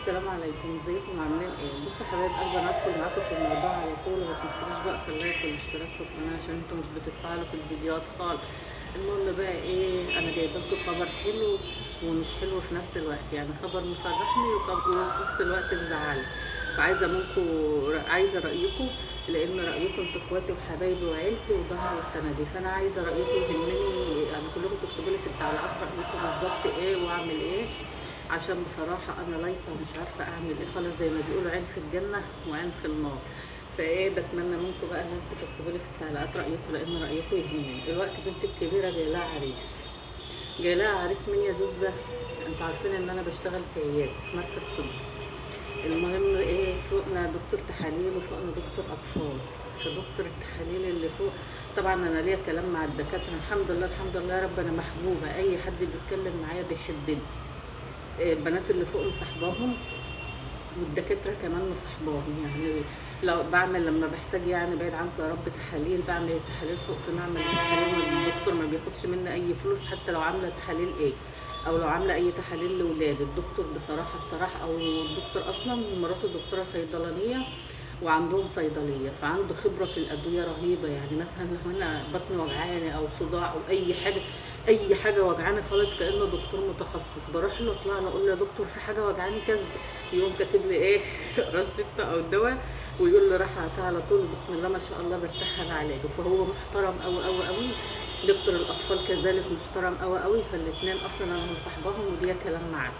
السلام عليكم، ازيكم عاملين ايه؟ بصوا يا حبايب قلبي، انا هدخل معاكم في الموضوع على طول، وما تنسوش بقى في ال like والاشتراك في القناة عشان انتوا مش بتتفاعلوا في الفيديوهات خالص. المهم بقى ايه، انا جايبه لكم خبر حلو ومش حلو في نفس الوقت، يعني خبر مفرحني وفي نفس الوقت مزعلني. فعايزه منكم، عايزه رايكم، لان رايكم انتوا اخواتي وحبايبي وعيلتي وظهري وسندي، فانا عايزه رايكم يهمني، يعني كلكم تكتبوا لي في التعليقات رايكم بالظبط ايه واعمل ايه، عشان بصراحة أنا ليسة ومش عارفة أعمل إيه خالص، زي ما بيقولوا عين في الجنة وعين في النار. فإيه، بتمنى منكم بقى إن أنتوا تكتبوا لي في التعليقات رأيكم، لأن رأيكم يهمني. دلوقتي بنتي الكبيرة جاي لها عريس، جاي لها عريس مين يا زوزة؟ أنتوا عارفين إن أنا بشتغل في عيادة في مركز طبي. المهم إيه، فوقنا دكتور تحاليل وفوقنا دكتور أطفال. فدكتور التحاليل اللي فوق، طبعا أنا ليا كلام مع الدكاترة، الحمد لله الحمد لله يا رب، أنا محبوبة، أي حد بيتكلم معايا بيحبني. البنات اللي فوق مصاحباهم، والدكاتره كمان مصاحباهم، يعني لو بعمل لما بحتاج، يعني بعيد عنكم يا رب، تحاليل، بعمل التحاليل فوق في معمل التحاليل، الدكتور ما بياخدش مني اي فلوس، حتى لو عامله تحاليل ايه او لو عامله اي تحاليل لاولاد. الدكتور بصراحة بصراحة، او الدكتور اصلا مراته دكتورة صيدلانيه وعندهم صيدلية، فعنده خبره في الادوية رهيبة. يعني مثلا لو انا بطني وجعاني او صداع او اي حاجة، اي حاجة وجعاني خالص، كانه دكتور متخصص، بروح له اطلع له اقول له يا دكتور في حاجة وجعاني كذا، يقوم كاتب لي ايه رشدتنا او الدواء، ويقول له راح على طول، بسم الله ما شاء الله برتاح على علاجه. فهو محترم قوي قوي قوي. دكتور الاطفال كذلك محترم قوي قوي. فالاثنين اصلا انا مصاحباهم وليا كلام معاه.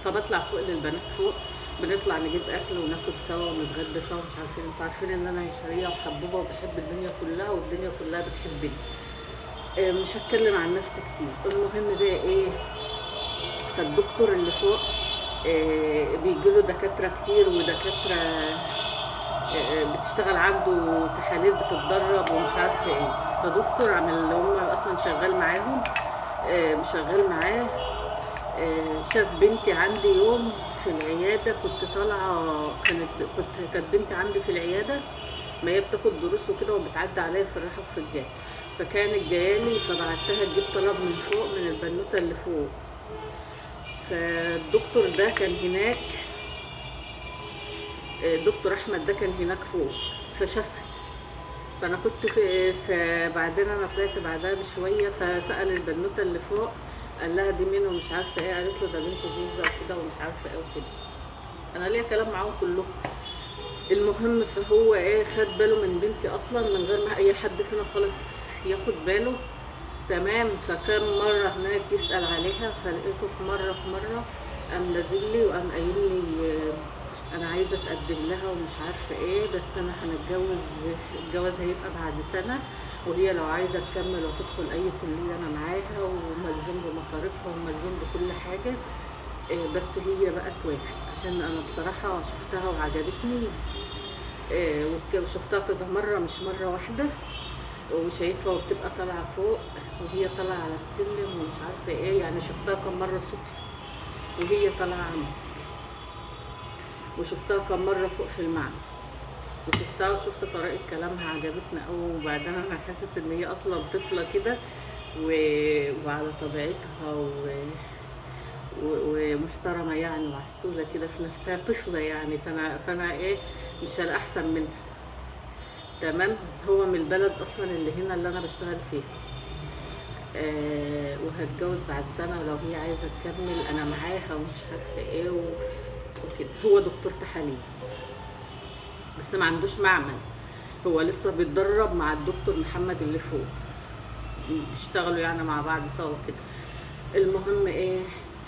فبطلع فوق للبنات فوق، بنطلع نجيب اكل وناكل سوا ونتغدى سوا، مش عارفين، انتوا عارفين ان انا عشرية وحبوبه وبحب الدنيا كلها والدنيا كلها بتحبني. مش هتكلم عن نفسي كتير. المهم بقى ايه، فالدكتور اللي فوق بيجيله دكاترة كتير، ودكاترة بتشتغل عنده تحاليل، بتتدرب ومش عارفه ايه. فدكتور عمل اللي هم اصلا شغال معاهم، شغال معاه، شاف بنتي عندي يوم في العيادة، كنت طالعه، كانت بنتي عندي في العيادة، ما هي بتاخد دروس وكده وبتعدي عليا في الراحة وفي الجاي، فكانت جايالي، فبعتها تجيب طلب من فوق من البنوته اللي فوق. فالدكتور ده كان هناك، دكتور احمد ده كان هناك فوق، فشافها. فانا كنت في، فبعدين انا طلعت بعدها بشوية، فسال البنوته اللي فوق، قال لها دي مين ومش عارفه ايه، قالت له ده بنت زوزه وكده ومش عارفه ايه وكده. انا ليا كلام معاهم كلهم. المهم فهو ايه، خد باله من بنتي اصلا من غير ما اي حد فينا خالص ياخد باله، تمام. فكان مرة هناك يسال عليها، فلقيته في مرة قام نازل لي وقام قايل لي انا عايزه اتقدم لها ومش عارفه ايه، بس انا هنتجوز، الجواز هيبقى بعد سنة، وهي لو عايزه تكمل وتدخل اي كليه انا معاها، وملزوم بمصاريفها وملزوم بكل حاجة، بس هي بقى توافق، عشان انا بصراحة شفتها وعجبتني، وشفتها كذا مرة مش مرة واحدة، وشايفها وبتبقى طالعه فوق وهي طالعه على السلم ومش عارفه ايه، يعني شفتها كم مرة صدفة وهي طالعه عندي، وشفتها كم مرة فوق في المعمل، وشفتها وشفت طريقه كلامها عجبتني قوي. وبعدين انا حاسس ان هي اصلا طفله كده وعلى طبيعتها ومحترمه يعني، وعسوله كده في نفسها، طفله يعني. فانا ايه، مش الاحسن منها، تمام. هو من البلد اصلا اللي هنا اللي انا بشتغل فيها، وهتجوز بعد سنة، ولو هي عايزه تكمل انا معاها ومش عارفه ايه وكده. هو دكتور تحاليل بس ما عندوش معمل، هو لسه بيتدرب مع الدكتور محمد اللي فوق، بيشتغلوا يعني مع بعض سوا كده. المهم ايه،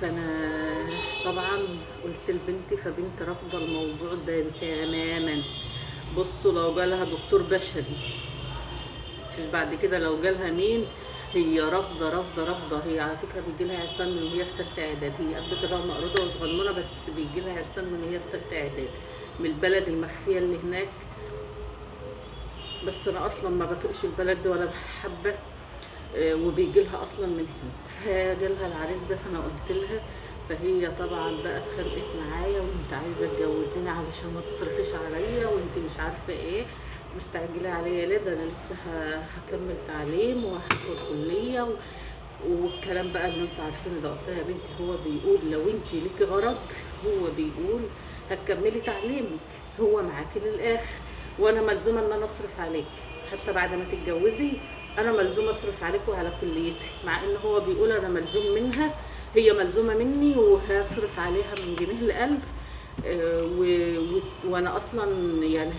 فانا طبعا قلت لبنتي، فبنتي رافضه الموضوع ده تماما. بصوا لو جالها دكتور بشري مش بعد كده، لو جالها مين، هي رافضه رافضه رافضه. هي على فكرة بيجي لها عرسان من وهي في ثالثة اعداد، هي قد كده مقروضه وصغنونه، بس بيجي لها عرسان من وهي في ثالثة اعداد، من البلد المخفيه اللي هناك. بس انا اصلا ما بطيقش البلد دي ولا بحبه، وبيجي لها اصلا من هنا. فجالها العريس ده، فانا قلت لها، فهي طبعا بقى اتخانقت معايا، وانت عايزه تجوزيني علشان ما تصرفيش عليا، وانت مش عارفه ايه، مستعجلة عليا ليه، ده انا لسه هكمل تعليم وهدخل كليه والكلام بقى اللي انتوا عارفينه ده. قلت لها يا بنتي هو بيقول لو انت ليكي غرض، هو بيقول هتكملي تعليمك، هو معاكي للاخر، وانا ملزومه ان انا اصرف عليكي حتى بعد ما تتجوزي، انا ملزومه اصرف عليك وعلى كليتي، مع ان هو بيقول انا ملزوم منها، هي ملزومه مني وهصرف عليها من جنيه لألف. وانا اصلا يعني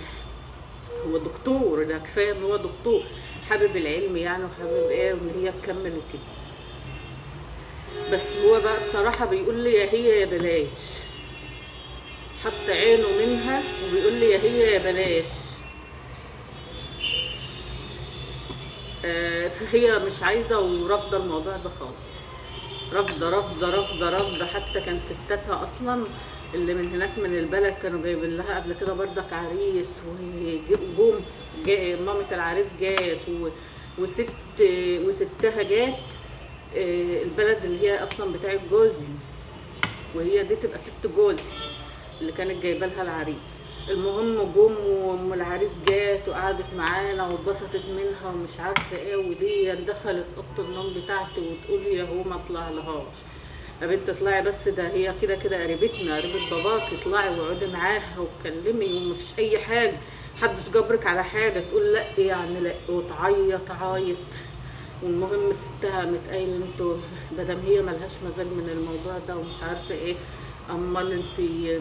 هو دكتور، ده كفاية ان هو دكتور حابب العلم يعني، وحابب ايه ان هي تكمل وكده. بس هو بقى بصراحة بيقول لي يا هي يا بلاش، حط عينه منها وبيقول لي يا هي يا بلاش. فهي مش عايزه ورافضه الموضوع ده خالص، رافضه رافضه رافضه رافضه. حتى كان ستاتها اصلا اللي من هناك من البلد كانوا جايبين لها قبل كده بردك عريس، وجم مامة العريس جات وستها جات، البلد اللي هي اصلا بتاعت جوزي، وهي دي تبقى ست جوزي اللي كانت جايبه لها العريس. المهم جم وام العريس جات وقعدت معانا واتبسطت منها ومش عارفه ايه، ودي دخلت اوضة النوم بتاعتي وتقول يا هو ما اطلع لهاش، يا بنت اطلعي بس، ده هي كده كده قريبتنا، قريبه باباك، اطلعي واقعدي معاها واتكلمي ومفيش اي حاجة، محدش جبرك على حاجة. تقول لا يعني لا، وتعيط عايط. والمهم ستها قامت قايله انتوا مادام هي ملهاش مزاج من الموضوع ده ومش عارفه ايه، امال انتي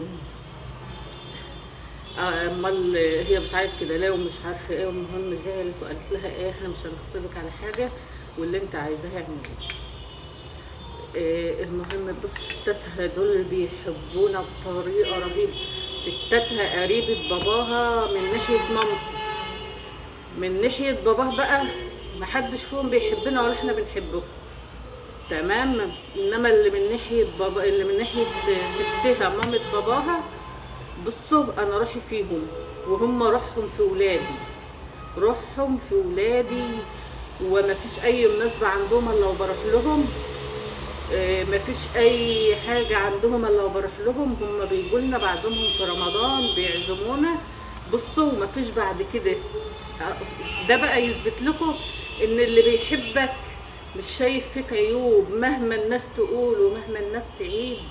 امال هي بتعيط كده ليه ومش عارفه ايه. والمهم زعلت وقالت لها ايه احنا مش هنغصبك على حاجة، واللي انت عايزاه اعمليه. المهم بص ستاتها دول بيحبونا بطريقة رهيبة، ستاتها قريبه باباها من ناحية مامته، من ناحية باباه بقى محدش فيهم بيحبنا ولا احنا بنحبه، تمام. انما اللي من ناحية بابا، اللي من ناحية ستها مامة باباها، بصوا انا روحي فيهم وهم روحهم في ولادي، روحهم في ولادي، وما فيش اي مناسبة عندهم الا وبروح لهم، ما فيش اي حاجة عندهم الا وبروح لهم، هم بيجوا لنا بعزمهم في رمضان بيعزمونا. بصوا ما فيش بعد كده. ده بقى يثبت لكم ان اللي بيحبك مش شايف فيك عيوب، مهما الناس تقول ومهما الناس تعيد،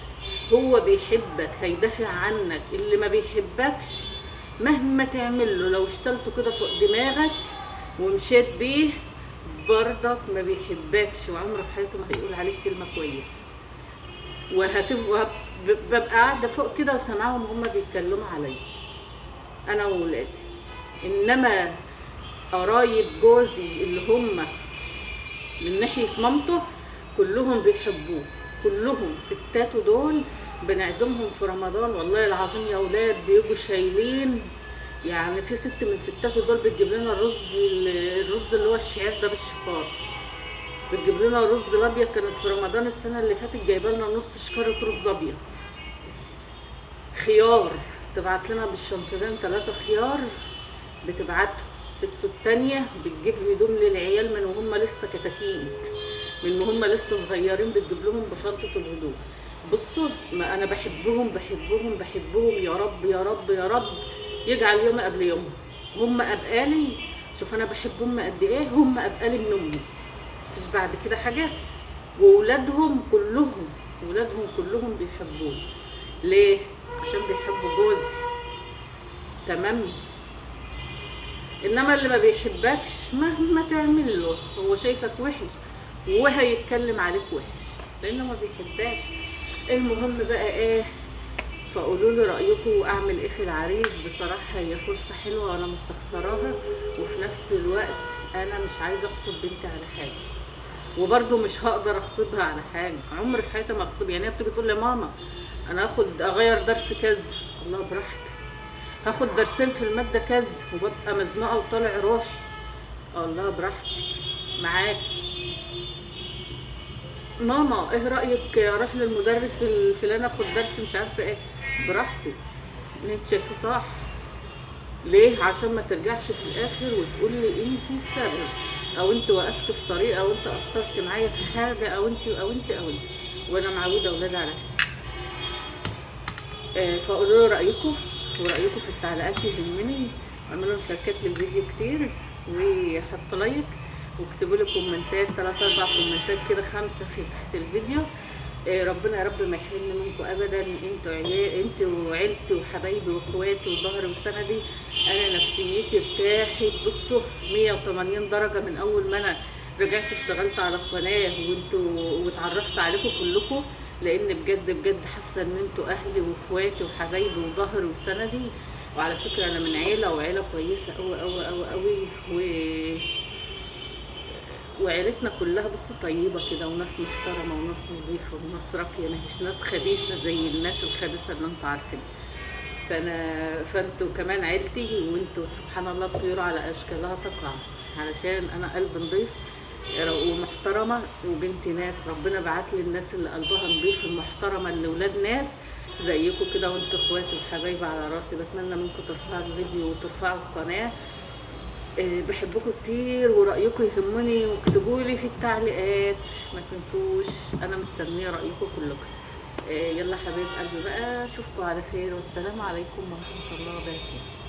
هو بيحبك هيدافع عنك. اللي ما بيحبكش مهما تعمل له، لو اشتلته كده فوق دماغك ومشيت بيه برضك ما بيحبكش، وعمره في حياته ما هيقول عليك كلمة كويسة. ببقى قاعدة فوق كده وسامعاهم هما بيتكلموا عليا انا وولادي. انما قرايب جوزي اللي هم من ناحية مامته كلهم بيحبوه، كلهم ستاته دول بنعزمهم في رمضان والله العظيم يا اولاد، بيجوا شايلين، يعني في ست من ستاته دول بتجيب لنا الرز اللي هو الشعير ده بالشكاره، بتجيب لنا الرز الابيض. كانت في رمضان السنة اللي فاتت جايبه لنا نص شكاره رز ابيض، خيار تبعت لنا بالشنطتين 3 خيار بتبعته. ستة التانية بتجيب هدوم للعيال من وهم لسه كتاكيت، من وهم لسه صغيرين بتجيب لهم بشنطة الهدوم. بصوا ما انا بحبهم بحبهم بحبهم، يا رب يا رب يا رب يجعل يوم قبل يوم هم ابقالي. شوف انا بحبهم قد ايه، هم ابقالي من امي، مفيش بعد كده حاجة. وولادهم كلهم، ولادهم كلهم بيحبوني. ليه؟ عشان بيحبوا جوزي، تمام. انما اللي ما بيحبكش مهما تعمل له هو شايفك وحش وهيتكلم عليك وحش لانه ما بيحبكش. المهم بقى ايه، فقولوا لي رايكم واعمل ايه في العريس. بصراحة هي فرصة حلوة وانا مستخسراها، وفي نفس الوقت انا مش عايزه اغصب بنتي على حاجة، وبرده مش هقدر اغصبها على حاجة، عمري في حياتي ما اغصب. يعني هي بتيجي تقول لي ماما انا هاخد اغير درس كذا، الله براحتك، هاخد درسين في المادة كذا وببقى مزنوقه وطالع روحي، الله براحتك معاكي. ماما ايه رايك اروح للمدرس الفلاني اخد درس مش عارفه ايه، براحتك، اللي انت شايفاه صح. ليه؟ عشان ما ترجعش في الاخر وتقول لي انت السبب، او انت وقفت في طريق، او انت قصرت معايا في حاجة، او انت او انت او انت. وانا معوده اولادي على كده. فقولوا لي رايكم، ورايكم في التعليقات يهمني. اعملوا مشاركات للفيديو كتير، وحطوا like، واكتبوا لي كومنتات، 3 4 كومنتات كده، 5 في تحت الفيديو. ربنا يا رب ما يحرمني منكم ابدا، انتوا عيال، انتوا وعيلتي وحبايبي واخواتي وظهري وسندي. انا نفسيتي ارتاحت بصوا 180 درجه من اول ما انا رجعت اشتغلت على القناة وانتوا واتعرفت عليكم كلكم، لان بجد بجد حاسه ان انتوا اهلي واخواتي وحبايبي وظهري وسندي. وعلى فكرة انا من عيله، وعيلة كويسة قوي قوي قوي قوي، وعيلتنا كلها بص طيبة كده، وناس محترمه وناس نظيفة وناس راقية، ما هيش ناس خبيثة زي الناس الخبيثة اللي انتوا عارفينها. فانتوا كمان عيلتي، وانتوا سبحان الله الطيور على اشكالها تقع، علشان انا قلب نظيف ومحترمه وبنت ناس. ربنا بعت لي الناس اللي قلبها نظيف المحترمة اللي ولاد ناس زيكم كده، وانتوا اخواتي وحبايبي على راسي. بتمنى منكم ترفعوا الفيديو وترفعوا القناة. بحبكم كتير ورأيكم يهمني، واكتبوا لي في التعليقات ما تنسوش، انا مستنيه رأيكم كلكم. يلا حبايب قلبي بقى، اشوفكم على خير، والسلام عليكم ورحمة الله وبركاته.